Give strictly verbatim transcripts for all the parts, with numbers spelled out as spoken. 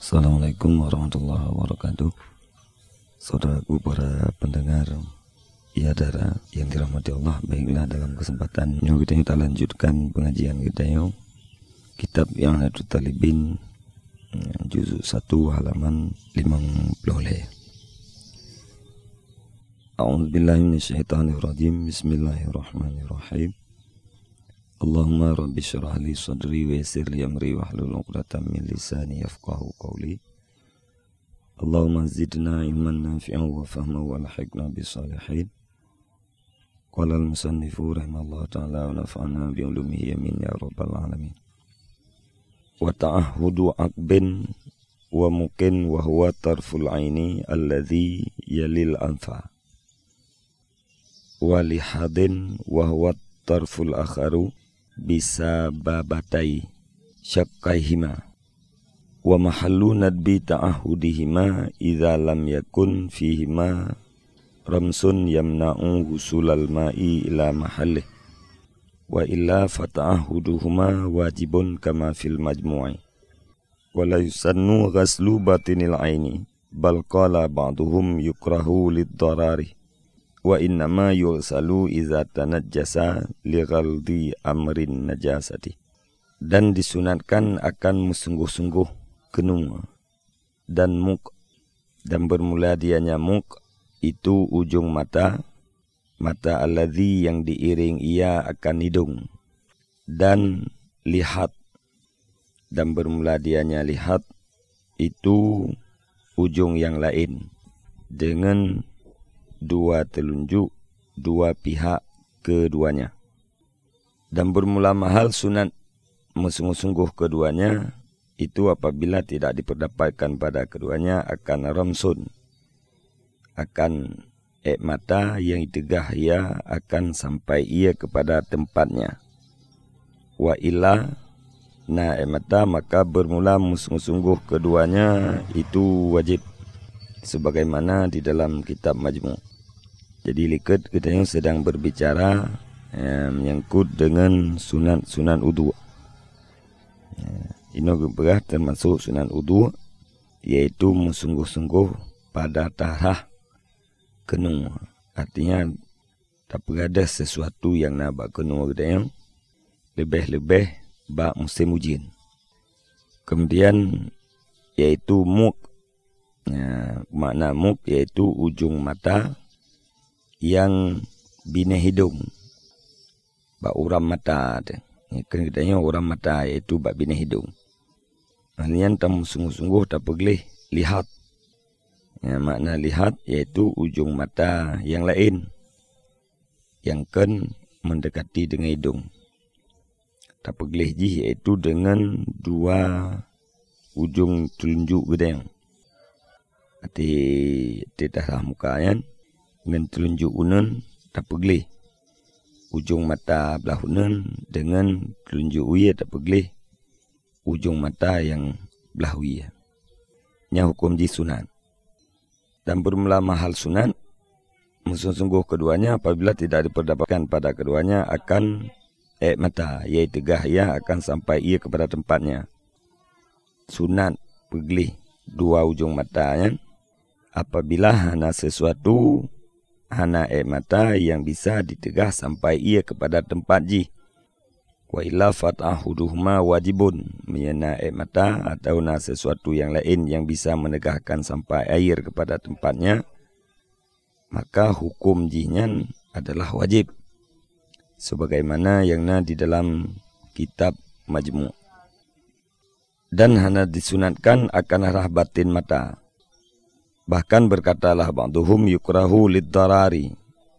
Assalamualaikum warahmatullahi wabarakatuh. Saudaraku para pendengar, ya dara yang dirahmati Allah, baiklah, dalam kesempatan nyoe kita lanjutkan pengajian kita, kitab I'anatut Talibin, juzuk satu, halaman limong ploh lhèe. A'udzubillahi minasyaitonirrajim. Bismillahirrahmanirrahim. Allahumma rabbi syrah li sadri wa yassir li amri wahlul 'uqdatam min lisani yafqahu qawli. Allahumma zidna ilman nafi'an wa fahman wa alhiqna bis salihin. Qala al-musannifu rahimahullahu ta'ala wa nafa'na bi ulumihi, amin ya rabbal alamin. Wa ta'ahhudu aqbin wa muqin wa huwa tarful aini alladhi yalil anfa. Wa lihadin wa huwa tarful akharu bisababatai syaqqaihima. Wa mahallu nadbi ta'ahudihima idza lam yakun fihima ramsun yamna'u husulal ma'i ila mahallih. Wa illa fata'ahuduhuma wajibun kama fil majmu'i. Wa la yusannu ghaslu batinil aini, bal qala ba'duhum yukrahu lid-darari. Wa innama yughsalu idza tanajjasa li ghaldi amrin najasati. Dan disunatkan akan meusunggoh-sunggoh keunoe dan muq, dan bermula dianya muq itu ujong mata, mata alladzi yang diiring ia akan hidong, dan lihat, dan bermula dianya lihat itu ujong yang lain dengan dua telunjuk dua pihak keduanya. Dan bermula mahal sunat meusunggoh-sunggoh keduanya itu apabila tidak diperdapatkan pada keduanya akan ramsun, akan air mata yang diteugah ia akan sampai ia kepada tempatnya. Wa illa, na air mata, maka bermula meusunggoh-sunggoh keduanya itu wajib, sebagaimana di dalam kitab Majmu'. Jadi, likot geutanyoe sedang berbicara, eh, menyangkut dengan sunat-sunat udhu. Ya, inoe geupeugah termasuk sunat udhu, yaitu meusunggoh-sunggoh pada tarah keunoe. Artinya, tapeugadôh sesuatu nyang na bak keunoe geutanyoe, leubeh-leubeh bak musém ujeuen. Kemudian, yaitu muq. Ya, makna muq yaitu ujong mata nyang binéh hidong. Bak uram mata teuh. Nyan keuh geutanyoe uram mata, yaitu bak binéh hidong. Nyan tameusunggoh-sunggoh tapeugleh lihat. Ya, makna lihat yaitu ujong mata nyang laén nyang kon meundekati deungon idong. Tapeugleh jih yaitu deungon dua ujong telunjuk geutanyoe. Até, até tarah muka nyan, ngon telunjuk uneun tapeugleh ujong mata blah uneun, deungon telunjuk wie tapeugleh ujong mata nyang blah wie. Nyan huköm jih sunat. Dan bermula mahal sunat, meusunggoh-sunggoh keduanya apabila tidak diperdapatkan pada keduanya akan air mata, yaitu gah ia akan sampai ia kepada tempatnya. Sunat peugleh dua ujong mata nyan apabila hana sesuatu, hana air mata nyang bisa diteugah sampai ia kepada tempat jih. Wa illa fat'ahuduhuma wajibun, meunyoe na air mata atawa na sesuatu nyang laén nyang bisa meneugahkan sampai air kepada tempatnya, maka huköm jih nyan adalah wajib, sebagaimana nyang na di dalam kitab Majmu'. Dan hana disunatkan akan rhah batin mata. Bahkan berkatalah ba'duhum yukrahu lid-darari,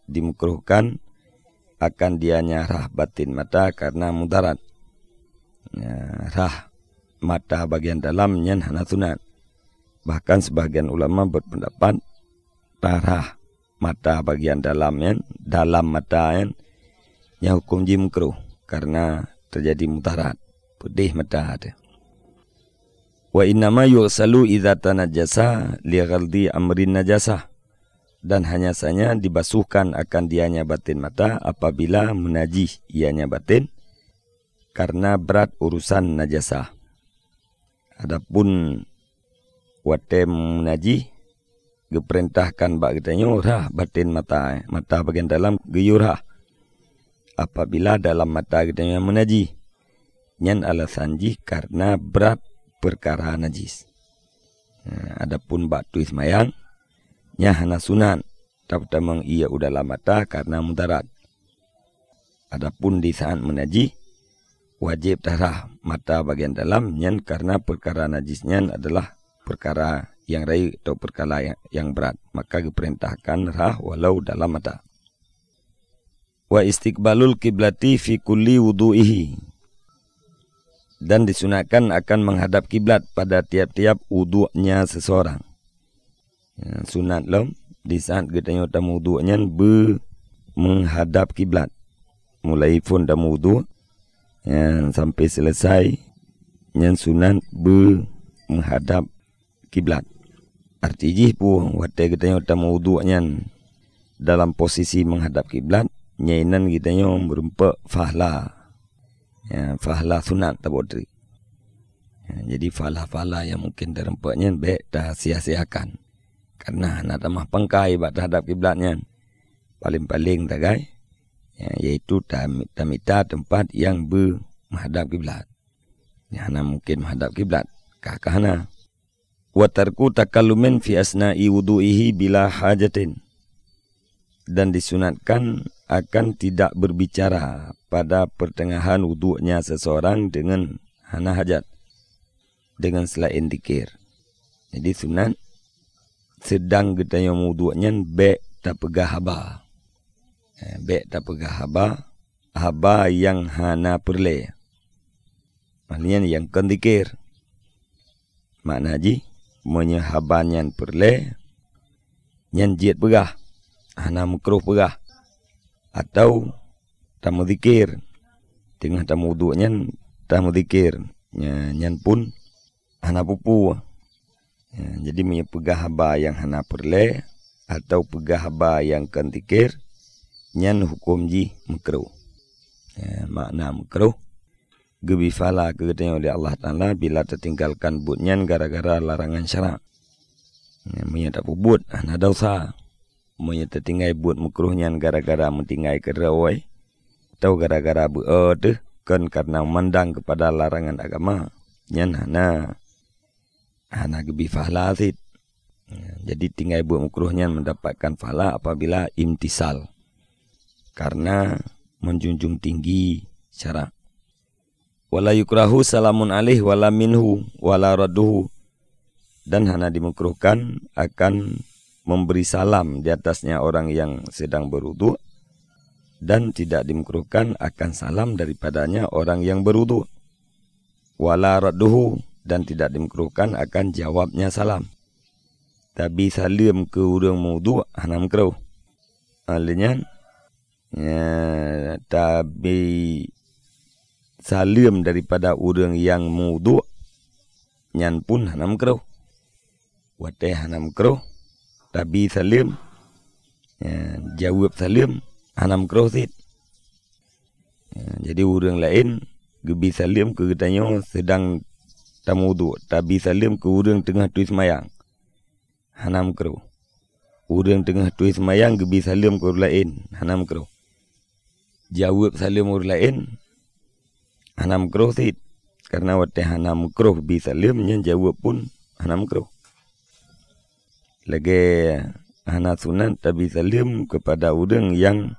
dimakruhkan akan dianya rhah batin mata karena mudarat. Ya, rhah mata bagian dalam nyan hana sunat. Bahkan sebahagian ulama berpendapat tarhah mata bagian dalam nyan, dalam mata nyan, nyan huköm jih makruh karena terjadi mudarat, peudeh mata teuh. Wa innama yughsalu idza tanajjasa li ghaldi amrin najasah. Dan hanya saja dibasuhkan akan dianya batin mata apabila meunajih ianya batin karena brat urusan najasah. Adapun Watée meunajih, geupeurintahkan bak geutanyoe rhah baten mata, mata bagian dalam geuyue rhah. Apabila dalam mata geutanyoe meunajih, nyan alasan jih karena brat peukara najis. Nah, adapun bak tui seumayang, nyan hana sunat tapeutamong ié u dalam mata karena mudarat. Adapun di saat meunajih, wajéb tarhah mata bagian dalam nyan karena peukara najis nyan adalah peukara nyang rayeuk atau peukara nyang, nyang brat, maka geupeurintahkan rhah walau dalam mata. Wa istiqbalul kiblati fi kulli wudu'ihi. Dan disunatkan akan menghadap kiblat pada tiap-tiap wuduknya seseorang. Ya, sunat lom di saat geutanyoe tameuwuduk nyan beu menghadap kiblat. Mulai phon tameuwuduk, ya, sampai selesai, nyan sunat beu menghadap kiblat. Arti jih peue, watée geutanyoe tameuwuduk nyan dalam posisi menghadap kiblat, nyan inan geutanyoe meurumpok fahla. Ya, fahla sunat taboh treuk. Ya, jadi fahla-fahla nyang mungkin tarumpok nyan bék tasia-siakan. Karena hana tamah pangkai bak tahadap kiblat nyan. Paléng-paléng tagai, ya, yaitu tam-, tamita teumpat nyang beu menghadap kiblat. Nyang hana mungkin menghadap kiblat, ka, ka hana. Wa tarku takallumin fi asna'i wudu'ihi bila hajatin. Dan disunatkan akan tidak berbicara pada pertengahan wuduknya seseorang dengan hana hajat, dengan selain zikir. Jadi sunat, sedang geutanyoe meuwuduk nyan bék tapeugah haba. Eh, bék tapeugah haba, haba nyang hana peureulée. Maknanya nyang kon zikir. Makna jih, meunyoe haba nyan peureulée, nyan jeuet peugah, hana meukruh peugah. Atau tameuzikir, teungoh tameuwuduk nyan tameuzikir, nya, nyan pun hana peue-peue. Ya, jadi meunyoe peugah haba nyang hana peureulée atau peugah haba nyang kon zikir, nyan huköm jih meukruh. Ya, makna meukruh, geubri fahla keu geutanyoe lé Allah Taala bila tatinggalkan buet nyan gara-gara larangan syara. Ya, meunyoe tapeubuet, hana desya. Meunyoe tatinggai buet meukruh nyan gara-gara meutinggai keudroe, atau gara-gara beu-e teuh, kon karena meumandang keupada larangan agama, nyan hana, hana geubri fahla cit. Jadi tinggai buet meukruh nyan meudapatkan fahla apabila imtisal, karena meunjunjung tinggi syara. Wala yukrahu salamun alaih wala minhu wala radduhu. Dan hana dimakruhkan akan memberi salam di atasnya orang yang sedang berwuduk, dan tidak dimakruhkan akan salam daripadanya orang yang berwuduk. Wala radduhu, dan tidak dimakruhkan akan jawabnya salam. Tabi saleuem keu ureuëng meuwuduk hana makruh. Aleuh nyan, ya, tabi saleuem daripada ureuëng nyang meuwuduk, nyan pun hana makruh. Watée hana makruh, tabi saleuem, ya, jaweueb saleuem, hana makruh cit. Ya, jadi ureuëng laén geubi saleuem keu geutanyoe seudang tameuwuduk, tabi saleuem keu ureuëng teungoh tui seumayang, hana makruh. Ureuëng teungoh tui seumayang geubi saleuem keu ureuëng laén, hana makruh. Jaweueb saleuem ureuëng laén, hana makruh cit. Karena watée hana makruh bi saleuem, nyan jaweueb pun hana makruh. Lagée hana sunat tabi saleuem keupada ureuëng nyang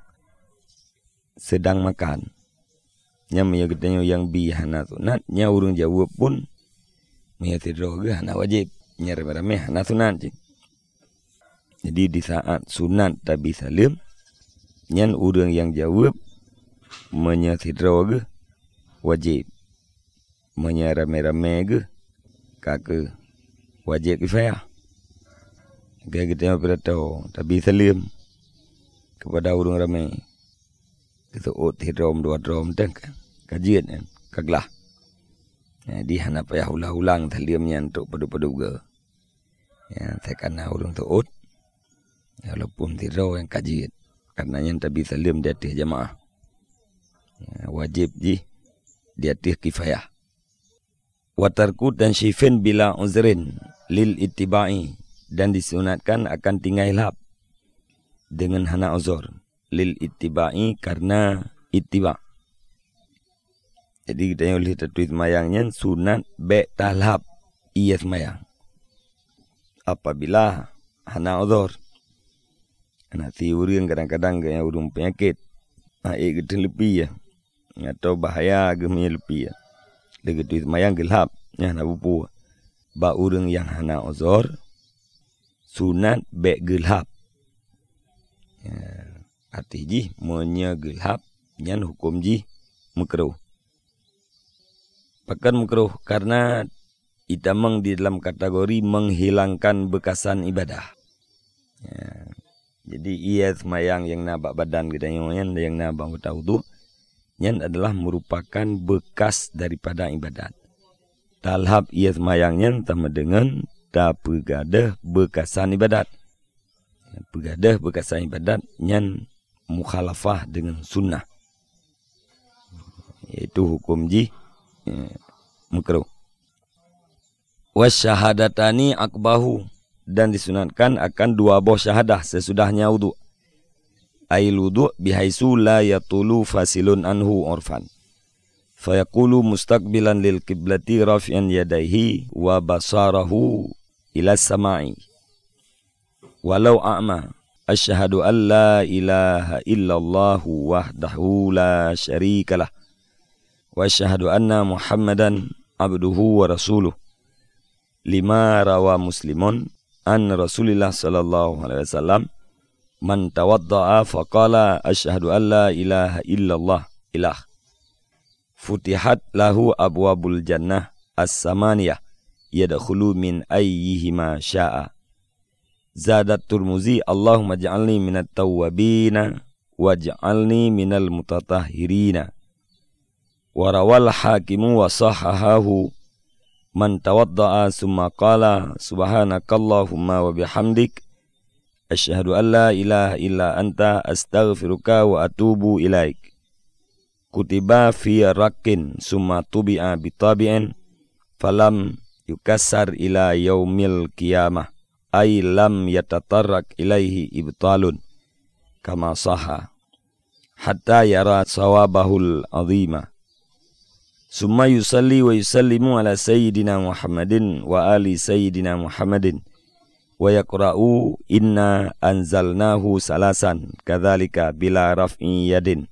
seudang makan. Nyan meunyoe geutanyoe nyang bi hana sunat, nyan ureuëng jaweueb pun meunyoe sidroe geuh hana wajéb, nyan ramé-ramé hana sunat cit. Jadi, di saat sunat tabi saleuem, nyan ureuëng nyang jaweueb meunyoe sidroe geuh wajéb, meunyoe ramé-ramé geuh ka kheueh wajéb kifayah. Lagée geutanyoe pidato tabi saleuem keupada ureuëng ramé, geuseuôt sidroe dua droe teuh ka, ka jeuet nyan, ka glah. Jadi, hana payah ulang-ulang saleuem nyan trok padub-padub goe. Ya, seukana ureuëng seuôt, walaupun sidroe nyang ka jeuet, karena nyan tabi saleuem di ateueh jamaah. Ya, wajéb jih di ateueh kifayah. Wa tarku tansyifin bila uzrin. lil ittiba'i, dan disunatkan akan tinggai lhab deungon hana uzur. Lil ittiba'i, karena ittiba'. Jadi geutanyoe lheueh tatueng seumayang nyan sunat bèk talhab ie seumayang apabila hana uzur. Hana si ureueng kadang-kadang geutanyoe ureueng peunyakét, ae geuteuleupi ya, atau bahaya geuh meuleupi ya. Lheueh geutanyoe seumayang geulhab, nyan hana peue-peue. Bak ureueng nyang hana uzur, sunat bèk geulhab. Ya, arti jih meunyoe geulhab nyan huköm jih meukruh. Pakon meukruh? Karena itamong di dalam kategori menghilangkan beukasan ibadah. Ya. Jadi ie seumayang nyang na bak badan geutanyoe nyan, nyang na bak anggota udhu, nyan adalah merupakan beukas daripada ibadat. Talhab ie seumayang nyan sama deungon tapeugadôh beukasan ibadat. Peugadôh beukasan ibadat nyan mukhalafah deungon sunnah, yaitu huköm jih, eh, meukruh. Wasyahadatani aqbahu, dan disunatkan akan dua boh syahadah sesudahnya udhu. Ail wudu' bihaisu la yatulu fasilun anhu urfan. Fayaqulu mustaqbilan lil qiblati rafi'an yadaihi wa basarahu ila sama'i. Walau a'ma, asyhadu an la ilaha illallah wahdahu la syarikalah. Wa asyhadu anna Muhammadan abduhu wa rasuluh. Lima rawa Muslimun an Rasulillah sallallahu alaihi wasallam, man tawadda'a faqala asyhadu an la ilaha illallah ilah. Futihat lahu abwabul jannah as-samaniyah, yadkhulu min ayyihima sya'a. Zadat Turmuzi, Allahumma ij'alni minat tawwabina waj'alni minal mutatahhirina. Wa rawal Hakimu wa sahahahu, man tawadda'a summa qala subhanakallahumma wa bihamdik, asyhadu an la ilaha illa anta, astaghfiruka wa atubu ilaik. Kutiba fi raqqin summa tubi'a bitabi'in falam yukassar ila yaumil qiyamah, ay lam yatatarrak ilaihi ibtalun, kama sahha, hatta yara sawabahul azima. Summa yusalli wa yusallimu ala sayyidina Muhammadin wa ali sayyidina Muhammadin, wa yaqra'u inna anzalnahu salasan kadzalika bila raf'i yadin.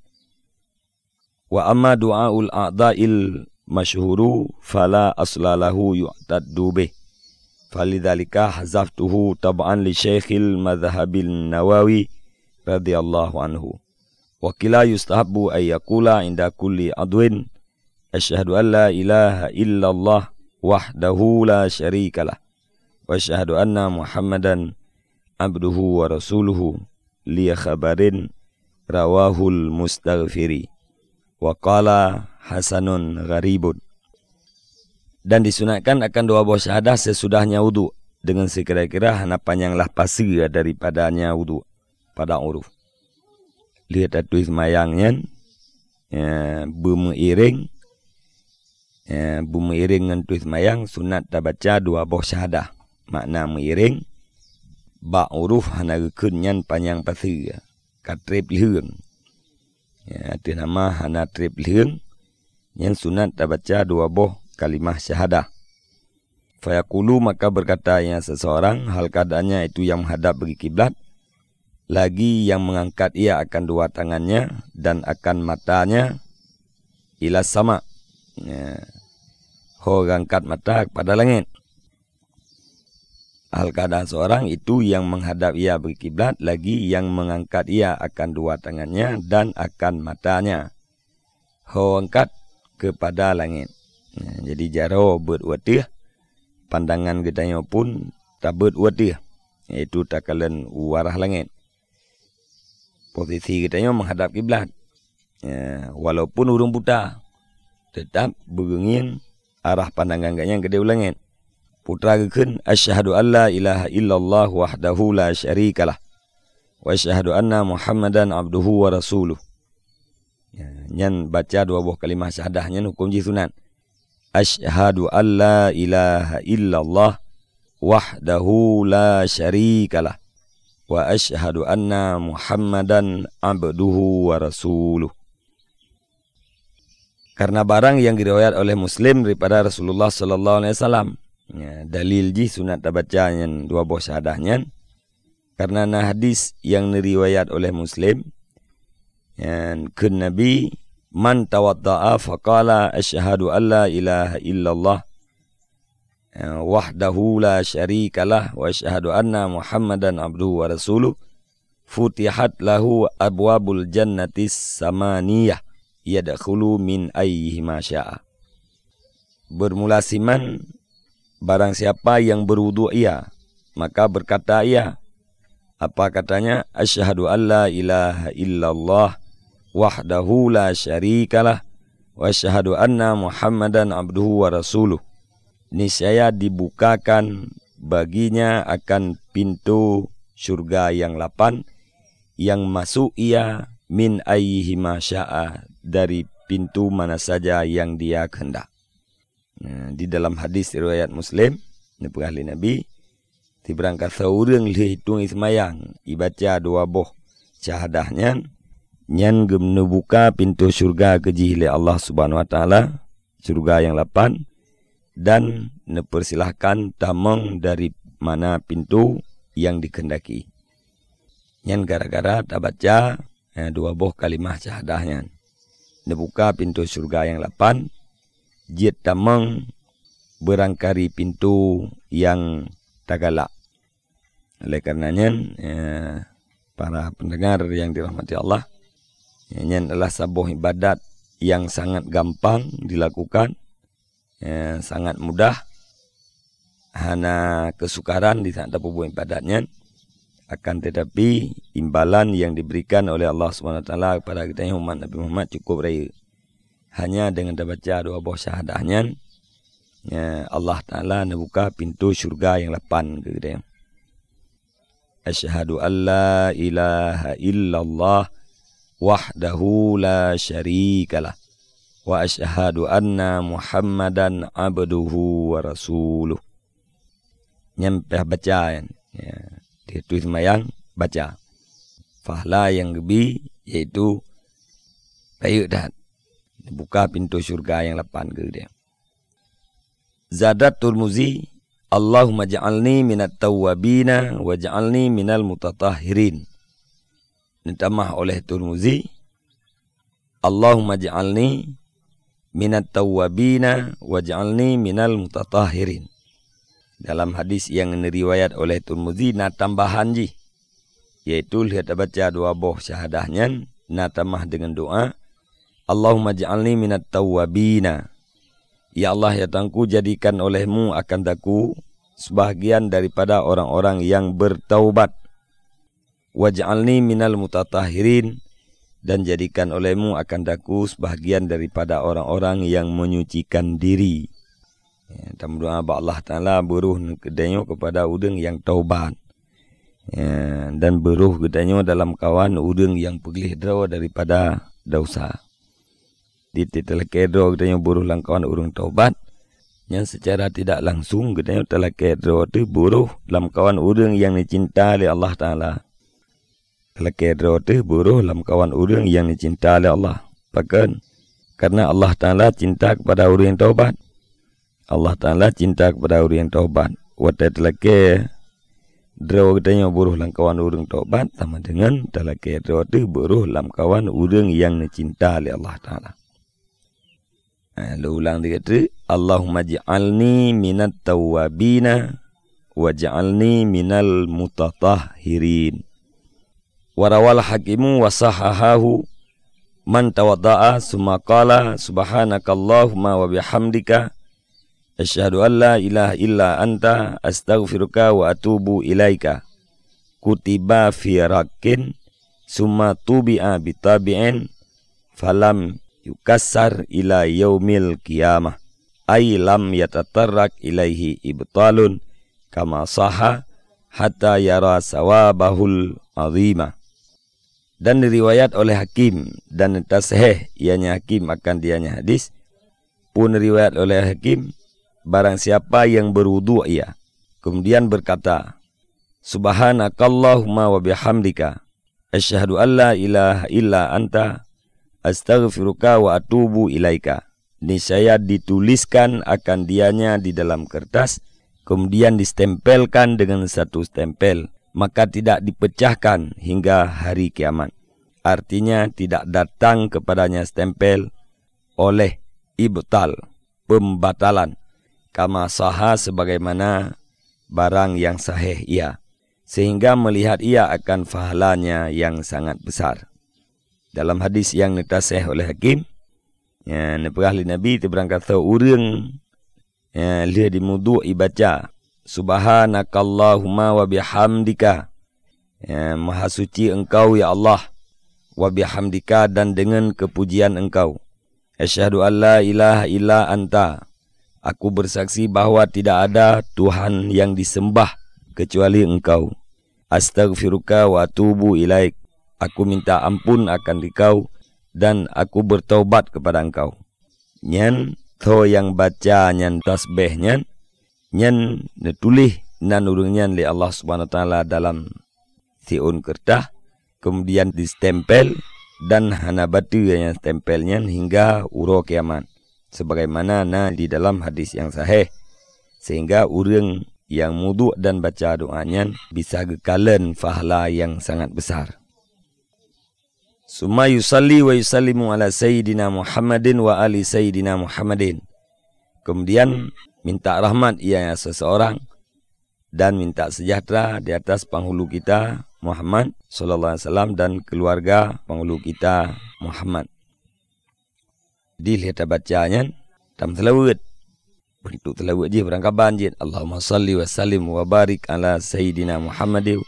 Wa amma du'aul a'dha'il masyhuru fala asla lahu yu'taddu bih. Falidzalika hazaftuhu tab'an li Syaikhil Madhhabin Nawawi radhiyallahu anhu. Wa qila yustahabbu ay yaqula inda kulli adwin, asyhadu an la ilaha illallah wahdahu la syarikalah. Wa asyhadu anna Muhammadan abduhu wa rasuluhu, li khabarin rawahul mustaghfiri. Wa qala hasanun gharibun. Dan disunatkan akan dua boh syahadah sesudahnya udhu, deungon sikira-kira hana panyang lah paseue daripadanya udhu pada uruf. Lheueh tatueng seumayang nyan, ya, beumeuiréng, ya, beumeuiréng ngon tueng seumayang sunat tabaca dua boh syahadah. Makna meuiréng, bak uruf hana geukheun nyan panyang paseue, ka treb lheueng. Ya, ateueh nama hana treb lheueng, nyan sunat tabaca dua boh kalimah syahadah. Fayaqulu, maka berkata ia seseorang, hal keadaannya itu yang menghadap bagi kiblat, lagi yang mengangkat ia akan dua tangannya dan akan matanya ila sama. Ya. Ho gangkat mata kepada langit. Hal keadaan seorang itu yang menghadap ia bagi kiblat, lagi yang mengangkat ia akan dua tangannya dan akan matanya. Ho angkat kepada langit. Nah, jadi jaroe beuet u ateueh, pandangan geutanyoe pun tabeuet u ateueh, yaitu takalon u arah langit. Posisi geutanyoe menghadap kiblat. Ya, walaupun ureueng buta, tetap beugeungieng arah pandangan geutanyoe keudeh u langit. Putra geukheun, asyhadu an la ilaha illallah wahdahu la syarikalah. Wa asyhadu anna Muhammadan abduhu wa rasuluh. Ya, nyan baca dua boh kalimah syahadah nyan huköm jih sunat. Asyhadu an la ilaha illallah wahdahu la syarikalah, wa asyhadu anna Muhammadan abduhu wa rasuluh. Karena barang yang diriwayat oleh Muslim daripada Rasulullah sallallahu alaihi wasallam. Ya, dalil jih sunat tabaca nyan dua boh syahadah nyan. Karena na hadis yang diriwayat oleh Muslim, nyan kheun Nabi, "Man tawadda'a faqala asyhadu an la ilaha illallah, eh, wahdahu la syarikalah wa asyhadu anna Muhammadan abduhu wa rasuluh, futihat lahu abwabul jannatis samaniyah, yadkhulu min ayyihima sya'a." Bermula siman, barang siapa yang berwuduk ia, maka berkata ia, apa katanya, "Asyhadu an la ilaha illallah wahdahu la syarikalah, wa asyhadu anna Muhammadan abduhu wa rasuluh." Niscaya dibukakan baginya akan pintu syurga yang lapan, yang masuk ia min ayyihima sya'a, dari pintu mana saja yang dia kehendak. Nah, di dalam hadis riwayat Muslim, neupeugah lé Nabi, "Sibarang kasoe ureuëng lheueh tueng seumayang, ibaca dua boh syahadah nyan, nyan geuneubuka pintoe syurga keu jih lé Allah Subhanahu wa Taala, syurga nyang lapan, dan neupeursilahkan tamong dari mana pintoe nyang dikeundaki." Nyan gara-gara tabaca, eh, dua boh kalimah syahadah nyan. Neubuka pintoe syurga nyang lapan, jeuet tamong beurangkari pintoe nyang tagalak. Oleh karena nyan, eh, para pendengar yang dirahmati Allah, nyan adalah saboh ibadat yang sangat gampang dilakukan, eh, sangat mudah, hana keusukaran di saat tapeubuet ibadat nyan. Akan tetapi, imbalan yang diberikan oleh Allah Subhanahu wa Taala kepada geutanyoe umat Nabi Muhammad cukup rayeuk. Hanya dengan tabaca dua boh syahadah nyan, ya, Allah Taala neubuka pintoe syurga nyang lapan keu geutanyoe. "Asyhadu an la ilaha illallah wahdahu la syarikalah, wa asyhadu anna Muhammadan abduhu wa rasuluh." Nyan payah baca nyan. Ya, di tueng seumayang baca. Pahala nyang geubi yaitu rayeuk that. Buka pintoe syurga nyang lapan keu dia. Zadat Turmuzi, "Allahumma ja'alni minat tawwabina wa ja'alni minal mutatahhirin." Neutamah oleh Turmuzi, "Allahumma ja'alni minat tawwabina wa ja'alni minal mutatahhirin." Dalam hadis yang diriwayat oleh Turmuzi na tambahan jih, yaitu lheueh tabaca dua boh syahadah nyan na tamah dengan doa, "Allahumma ja'alni minat tawwabina." Ya Allah, ya Tuhanku, jadikan olehmu akan daku sebahagian daripada orang-orang yang bertaubat. "Waj'alni minal mutatahhirin," dan jadikan olehmu akan daku sebahagian daripada orang-orang yang menyucikan diri. Ya, tameudoa bak Allah Taala, beuroh geutanyoe kepada ureuëng nyang taubat. Ya, dan beuroh geutanyoe dalam kawan ureuëng nyang peugléh droe daripada dosa. Di talakée droe geutanyoe beuroh lam kawan ureuëng taubat, nyan seucara tidak langsung geutanyoe talakée droe teuh beuroh lam kawan ureuëng nyang neucinta lé Allah Taala. Talakée droe teuh beuroh lam kawan ureuëng nyang neucinta lé Allah. Pakon? Karena Allah Taala cinta kepada ureuëng nyang taubat. Allah Taala cinta kepada ureuëng nyang taubat. Watée talakée droe geutanyoe beuroh lam kawan ureuëng taubat, sama dengan talakée droe teuh beuroh lam kawan ureuëng nyang neucinta lé Allah Taala. Ha, lôn ulang lagée nyoe, "Allahumma ij'alni minat tawwabina waj'alni minal mutatahhirin." Wa rawal Hakimu wa sahahahu, "Man tawadda'a summa qala subhanakallahumma wa bihamdika, asyhadu an la ilaha illa anta, astaghfiruka wa atubu ilaika, kutiba fi raqqin, summa tubi'a bi tabi'in, falam yukassar ila yaumil qiyamah, ay lam yatatarrak ilaihi ibtalun, kama sahha, hatta yara sawabahul azima." Dan diriwayat oleh Hakim, dan tasahih ianya Hakim akan dianya hadis, pun riwayat oleh Hakim, barang siapa yang berwuduk ia, kemudian berkata, "Subhanakallahumma wa bihamdika, asyhadu an la ilaha illa anta, astaghfiruka wa atubu ilaika." Niscaya dituliskan akan dianya di dalam kertas, kemudian distempelkan dengan satu stempel, maka tidak dipecahkan hingga hari kiamat. Artinya, tidak datang kepadanya stempel oleh ibtal, pembatalan, kama saha, sebagaimana barang yang sahih ia, sehingga melihat ia akan pahalanya yang sangat besar. Dalam hadis yang neutaseh oleh Hakim, ya, neupeugah lé Nabi, teubarangkasoe ureuëng, ya, lheueh jiwudu ibaca, "Subhanakallahumma wa bihamdika." Ya, maha suci Engkau, ya Allah, "wa bihamdika," dan dengan kepujian Engkau. "Asyhadu an la ilaha illa anta." Aku bersaksi bahwa tidak ada Tuhan yang disembah kecuali Engkau. "Astaghfiruka wa atubu ilaik." Aku minta ampun akan Engkau dan aku bertaubat kepada Engkau. Nyan, soe nyang baca nyan tasbeh nyan, nyan neutuléh nan ureuëng nyan lé Allah Subhanahu Wa Taala dalam siôn keureudah, kemudian distempel, dan hana bateue nyang stempel nyan hingga uroe kiamat, sebagaimana na di dalam hadis nyang sahih, sehingga ureuëng nyang wudu dan baca doa nyan bisa geukalon pahala nyang sangat besar. "Summa yusalli wa yusallimu ala Sayyidina Muhammadin wa ali Sayyidina Muhammadin." Kemudian minta rahmat ia seseorang dan minta sejahtera di atas penghulu kita Muhammad sallallahu alaihi wasallam dan keluarga penghulu kita Muhammad. Di lheueh tabaca nyan, tameuseulaweuet. Beuntuk seulaweuet jih barangkaban jih, "Allahumma salli wa sallim wa barik ala Sayyidina Muhammadin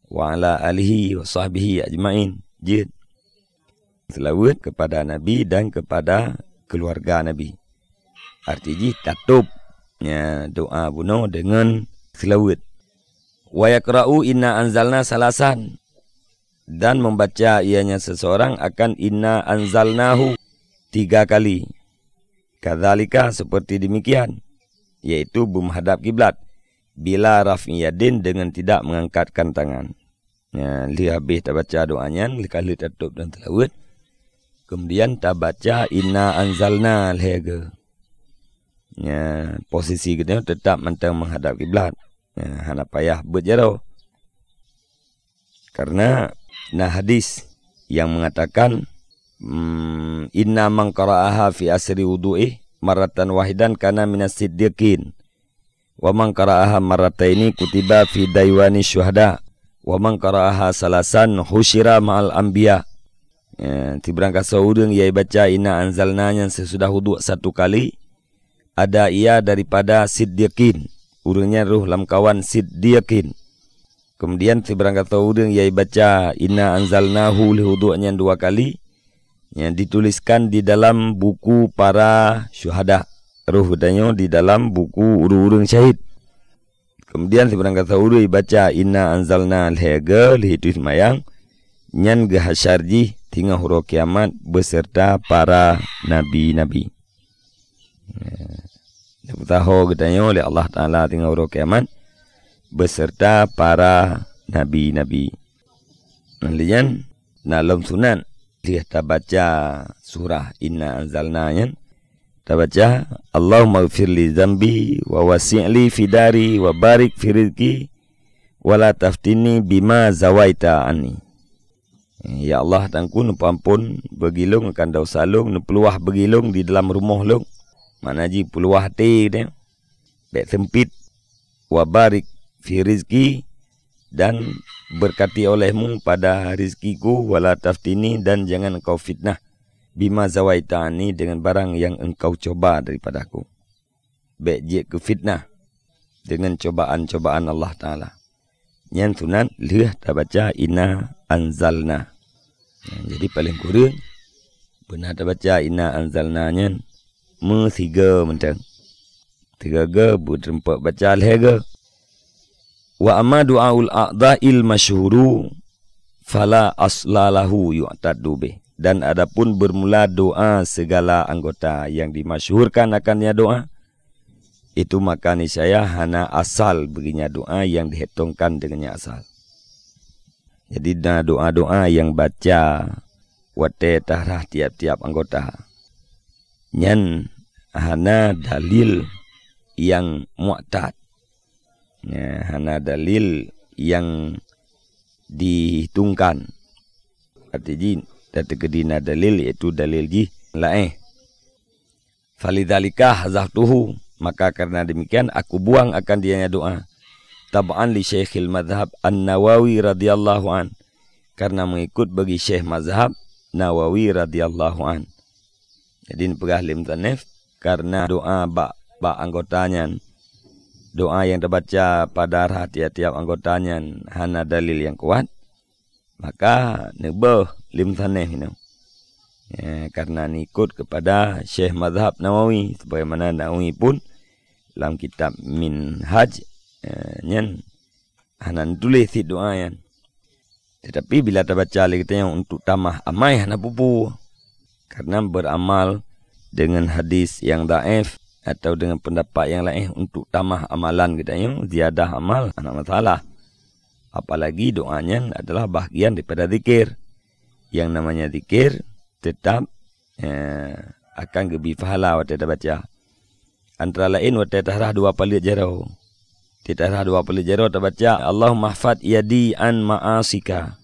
wa ala alihi wa sahbihi ajmain," jih. Seulaweuet kepada Nabi dan kepada keluarga Nabi. Arti jih tatôb, ya, doa bunoe deungon seulaweuet. "Wa yaqra'u inna anzalna salasan," dan membaca ianya seseorang akan "Inna anzalnahu" tiga kali. "Kadzalika," seperti demikian, yaitu beumeunghadab kiblat, "bila raf'i yadin," dengan tidak mengangkatkan tangan. Nah, lheueh habéh tabaca doa nyan, lheueh ka lheueh tatôb dan seulaweuet, kemudian tabaca "Inna anzalna" lhée goe. Nya, posisi geutanyoe teutap mantong meuhadab kiblat. Nah, hana payah beuet jaroe. Karena na hadis yang mengatakan, mm, "Inna man qara'aha fi asri wudu'ih marratan wahidan kana minas siddiqin. Wa man qara'aha marrataini kutiba fi daiwani syuhada. Wa man qara'aha salasan husyira ma'al anbiya." Ya, sibarangkasoe ureuëng nyang baca "Inna anzalna" nyan sesudah wudu satu kali, ada ia daripada siddiqin. Ureuëng nyan rhoh lamkawan siddiqin. Kemudian sibarangkasoe ureuëng nyang baca "Inna anzalnahu" lheueh wudu nyan dua kali, nyang dituliskan di dalam buku para syuhada. Rhoh geutanyoe di dalam buku ureuëng-ureuëng syahid. Kemudian sibarangkasoe ureuëng baca "Inna anzalna" lhée goe lheueh teuseumayang, nyan geuhasyar jih teungoh uroe kiamat beserta para nabi-nabi. Ya. Dipeutaho geutanyoe lé Allah Taala teungoh uroe kiamat beserta para nabi-nabi. Ngon lé nyan, na lom sunat lheueh tabaca surah "Inna anzalna" nyan, tabaca, "Allahumma ighfir li dzambi wa wasi' li fi dari wa barik fi rizqi wa la taftinni bima zawaita anni." Ya Allah, Tuhanku, neupeuampon bagi lôn akan desya lôn, neupeuluwah bagi lôn di dalam rumoh lôn. Makna jih peuluwah até teuh, bék seumpit. "Wa barik fi rizqi," dan berkati olehmu pada rizkiku, "wa la taftinni," dan jangan engkau fitnah, "bima zawaita anni," dengan barang yang engkau coba daripadaku. Bék jeuet keu fitnah deungon cobaan-cobaan Allah Taala. Nyan sunat lheueh tabaca "Inna anzalna". Nyan, jadi paleng kureueng beuna tabaca "Inna anzalna" nyan meusigoe mantong. Sigoe goe, beuteureumpok baca lhée goe. "Wa amma du'aul a'dha'il masyhuru fala asla lahu yu'taddu bih." Dan adapun bermula doa segala anggota yang dimasyhurkan akannya doa, itu maka niscaya hana asal bagi nyan doa nyang dihitongkan deungon nyan asal. Jadi, na doa-doa nyang baca watée tahrah tiap-tiap anggota, nyan hana dalil nyang mu'tad. Ya, hana dalil nyang dihitungkan. Arti jih, dan teukeudi na dalil, yaitu dalil jih laén. "Falidzalika hazaftuhu," maka karena demikian aku buang akan dia nyan doa. "Tab'an li Syaikhil Mazhab An-Nawawi radhiyallahu an," karena mengikut bagi Syekh Mazhab Nawawi radhiyallahu an. Jadi, neupeugah lé musannif, karena doa bak, bak anggota nyan, doa nyang tabaca pada tiap-tiap anggota nyan hana dalil nyang kuat, maka neubeuh lé musannif inoe. Ya, karena neukot keupada Syekh Mazhab Nawawi, sebagaimana Nawawi pun lam kitab Minhaj, eh, nyan hana neutuléh cit doa nyan. Tetapi bila tabaca lé geutanyoe untuk tamah amai, hana peue-peue. Karena beramal dengan hadis nyang dhaif atau dengan pendapat nyang laén untuk tamah amalan geutanyoe, ziyadah amal, hana masalah. Apalagi doa nyan adalah bahagian daripada zikir. Yang namanya zikir tetap, eh, akan geubri pahala watée tabaca. Antara laén watée tahrah dua paleuet jaroe. Di tahrah dua paleuet jaroe tabaca, "Allahumma hfad yadi an ma'asika."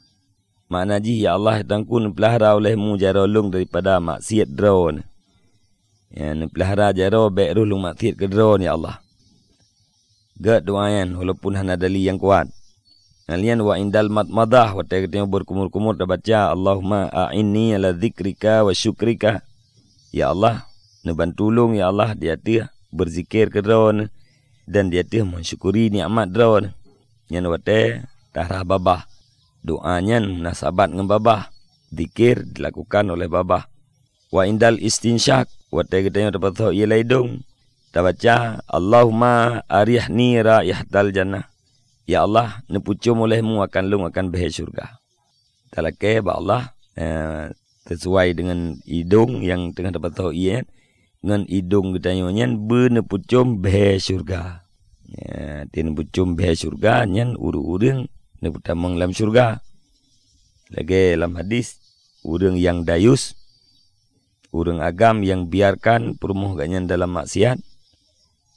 Makna jih, "Ya Allah, Tuhanku, neupeulahara oleh-Mu jaroe lôn daripada maksiat droe." Ya, neupeulahara jaroe bék roh lôn maksiat keu droe, ya Allah. Gét doa nyan, walaupun hana dalil nyang kuat. Nyan wa indal madmadah, watée geutanyoe beukumur-kumur tabaca, "Allahumma a'inni ala dzikrika wa syukrika." Ya Allah, neubantu ulôn, ya Allah, di ateueh beuzikir keu Droeneuh dan di ateueh meusyukuri nikmat Droeneuh. Nyan watée tahrah babah. Doa nyan meunasabat ngon babah. Zikir dilakukan oleh babah. Wa indal istinsyak, watée geutanyoe tapasoe ié lam idong, tabaca, "Allahumma arihni raihatal jannah." Ya Allah, neupeucom oleh-Mu akan lôn akan bahé syeuruga. Talakée bak Allah, eh, sesuai dengan idong nyang teungoh tapasoe ié nyan, ngon idong geutanyoe nyan beuneupeucom bahé syeuruga. Ya, di neupeucom bahé syeuruga nyan ureuëng-ureuëng neupeutamong lam syeuruga. Lagée lam hadis, ureuëng nyang dayus, ureuëng agam nyang biarkan peurumoh geuhnyan dalam maksiat,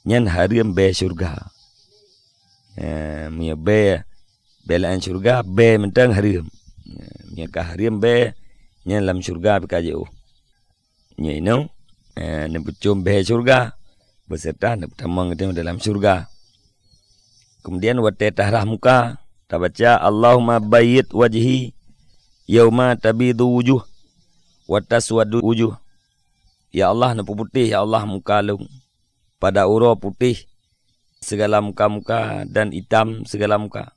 nyan hareuem bée syeuruga. Eh, meunyoe bée, bée laén syeuruga, bée mantong hareuem. Eh, meunyoe ka hareuem bée, nyan lam syeuruga pih ka jiôh. Nyoe inoe, eh, neupeucom bée syeuruga, beserta neupeutamong geutanyoe dalam syeuruga. Kemudian watée tahrah muka, tabaca, "Allahumma bayyid wajhi yauma tabyidhu wujuh wa taswaddu wujuh." Ya Allah, neupeuputéh, ya Allah, muka lôn. Pada uroe putéh sigala muka-muka dan itam sigala muka.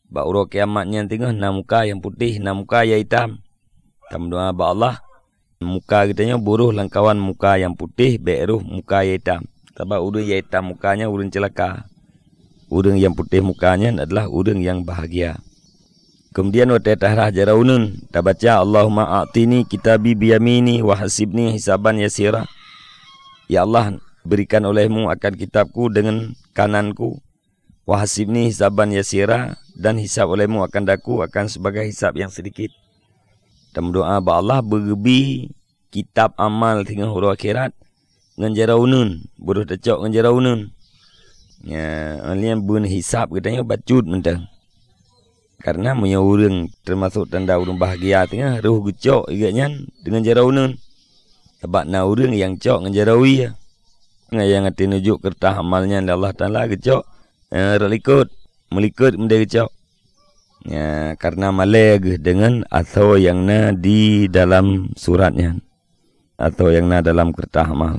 Bak uroe kiamat nyan teungoh na muka nyang putéh, na muka nyang itam. Tameudoá bak Allah, muka geutanyoe beuroh lamkawan muka nyang putéh, bék roh muka nyang itam. Sabab ureuëng nyang itam muka nyan ureuëng ceulaka. Ureuëng nyang putéh muka nyan adalah ureuëng nyang bahagia. Kemudian watée tahrah jaroe uneuen, tabaca, "Allahumma a'tini kitabi biyamini wa hasibni hisaban yasira." Ya Allah, berikan oleh-Mu akan kitabku dengan kananku, "Wa hasibni hisaban yasira," dan hisab oleh-Mu akan daku akan sebagai hisab nyang sedikit. Tameudoá bak Allah beugeubri kitab amal singoh uroe akhirat ngon jaroe uneuen, beuroh tacok ngon jaroe uneuen. Nya, nyan beuneuhisab geutanyoe bacut mantong. Karena meunyoe ureuëng teumasok tanda ureuëng bahagia teungoh roh geucok geuhnyan deungon jaroe uneuen. Sabab na ureuëng nyang cok ngon jaroe wie. Nyang até neujok keureutah amal nyan lé Allah Taala geucok, eh, rot likot, meulikot meudeh geucok. Ya, karena malée geuh deungon asoe nyang na di dalam surat nyan, asoe nyang na dalam keureutah amal.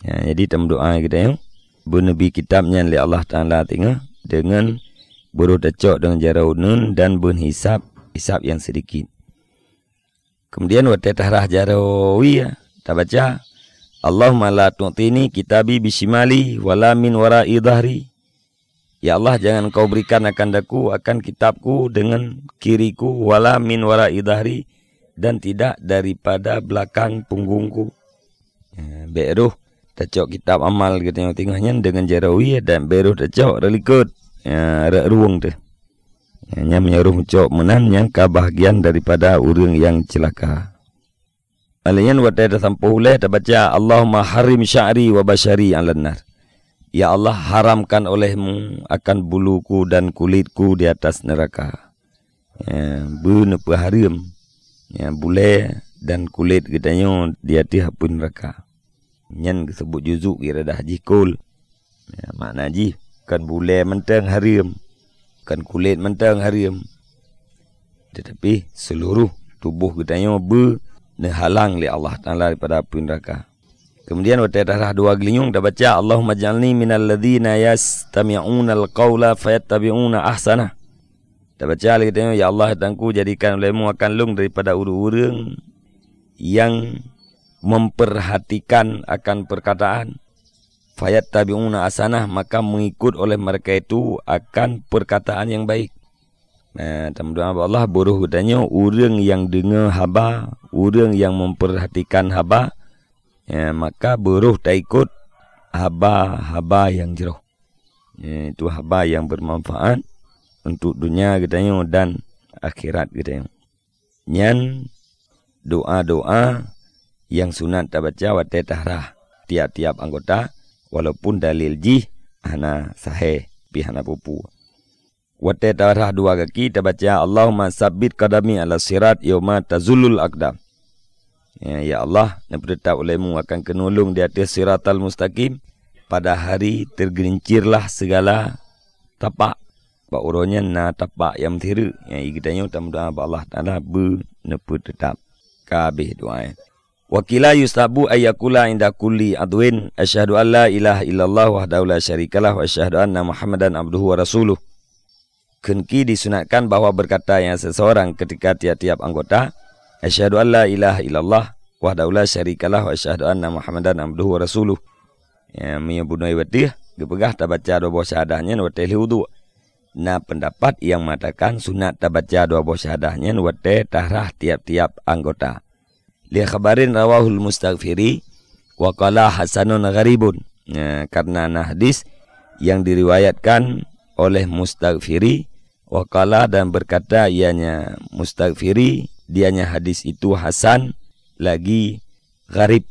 Ya, jadi tameudoá geutanyoe, beuneubri kitab nyan lé Allah Taala teungoh deungon beuroh tacok deungon jaroe uneuen dan beunehisab, hisab nyang sedikit. Kemudian watée tahrah jaroe wie, tabaca, "Allahumma la tu'tini kitabi bisyimali wala min wara'i dhahri." Ya Allah, jangan Engkau berikan akan daku akan kitabku dengan kiriku, wala min wara'i dhahri, dan tidak daripada belakang punggungku. Eh, bék roh tacok kitab amal geutanyoe teungoh nyan deungon jaroe dan beuroh tacok rot likot, ya, rot rueng teuh. Ya, nyan meunyoe roh meucok meunan, nyan ka bahagian daripada ureuëng nyang ceulaka. Alèh nyan watèe tasampôh ulèe tabaca, "Allahumma harrim sya'ri wa basyari 'alan nar." Ya Allah, haramkan olehmu akan buluku dan kulitku di atas neraka. Ya, beu neupeuhareuem, ya, bulèe dan kulét geutanyoe di ateueh apui neuraka. Nyan geuseubut juzuk iradah jih kul. Ya, makna jih, kon bulèe mantong hareuem, kon kulét mantong hareuem, teutapi seuluruh tuboh geutanyoe beu neuhalang lé Allah Taala daripada apui neuraka. Kemudian watèe tarhah dua geulinyueng tabaca, "Allahumma ij'alni minal ladzina yastami'unal qaula fayattabi'una ahsanah." Tabaca lé geutanyoe, "Ya Allah, Tuhanku, jadikan ulèhmu akan lôn daripada ureuëng-ureuëng nyang memperhatikan akan perkataan, fayattabi'una ahsanah, maka mengikut oleh mereka itu akan perkataan yang baik." Nah, tameudoa bak Allah, beuroh geutanyoe ureuëng nyang deungoe haba, ureuëng nyang memperhatikan haba, ya, maka beuroh taikot haba-haba nyang jroh. Ya, itu haba nyang bermanfaat untuk dunia geutanyoe dan akhirat geutanyoe. Nyan doa-doa nyang sunat tabaca watèe tahrah tiap-tiap anggota, walaupun dalil jih hana sahih, pih hana peue-peue. Watèe tahrah dua gaki tabaca, "Allahumma sabbit qadami 'ala sirat yauma tazullul aqdam." Ya, ya Allah, neupeuteutap ulèhmu akan keunoe lôn di ateueh siratal mustaqim, pada hari tergelincirlah segala tapak. Bak uroe nyan na tapak nyang meusireuk, nyang geutanyoe tameudoa bak Allah Taala beu neupeuteutap. Ka habéh doa, ya. Wa qila yustahabbu an yaqula 'inda kulli 'adwin, "Asyhadu an la ilaha illallah wahdahu la syarikalah wa asyhadu anna Muhammadan abduhu wa rasuluh." Kheun ki disunatkan bahwa berkata yang seseorang ketika tiap-tiap anggota, "Asyhadu an la ilaha illallah wahdahu la syarikalah wa asyhadu anna Muhammadan abduhu wa rasuluh." Ya, meunyoe bunoe watèe geupeugah tabaca dua boh syahadah nyan watèe lheueh udhu. Na pendapat nyang mengatakan sunat tabaca dua boh syahadah nyan watèe tahrah tiap-tiap anggota. Li khabarin rawahul Mustaghfiri wa qala hasanun gharibun. Nah, karena na hadis yang diriwayatkan oleh Mustaghfiri, wa qala, dan berkata ianya Mustaghfiri, dianya hadis itu hasan lagi gharib.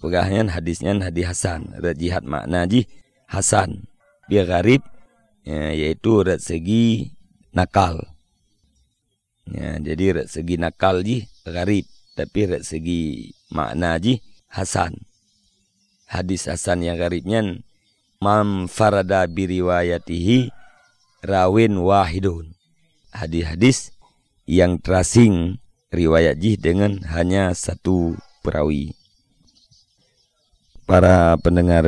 Peugah nyan hadis nyan hadis hasan, rot jih hat makna jih hasan. Pih gharib, ya, yaitu rot segi nakal. Ya, jadi rot segi nakal jih gharib, tapi rot segi makna jih hasan. Hadis hasan nyang gharib nyan, "Man farada biriwayatihi rawin wahidun." Hadis-hadis yang terasing riwayat jih dengan hanya satu perawi. Para pendengar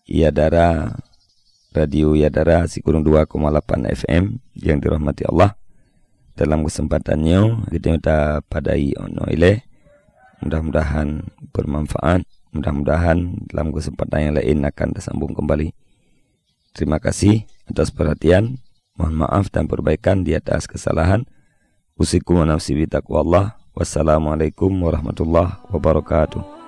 Yadara, Radio Yadara sikureueng dua koma lapan F M yang dirahmati Allah, dalam kesempatan nyoe geutanyoe tapadai 'oh noe ilèe. Mudah-mudahan bermanfaat. Mudah-mudahan dalam kesempatan yang lain akan tersambung kembali. Terima kasih atas perhatian. Mohon maaf dan perbaikan di atas kesalahan. Usikum wa nafsi bitaqwallah. Wassalamualaikum warahmatullahi wabarakatuh.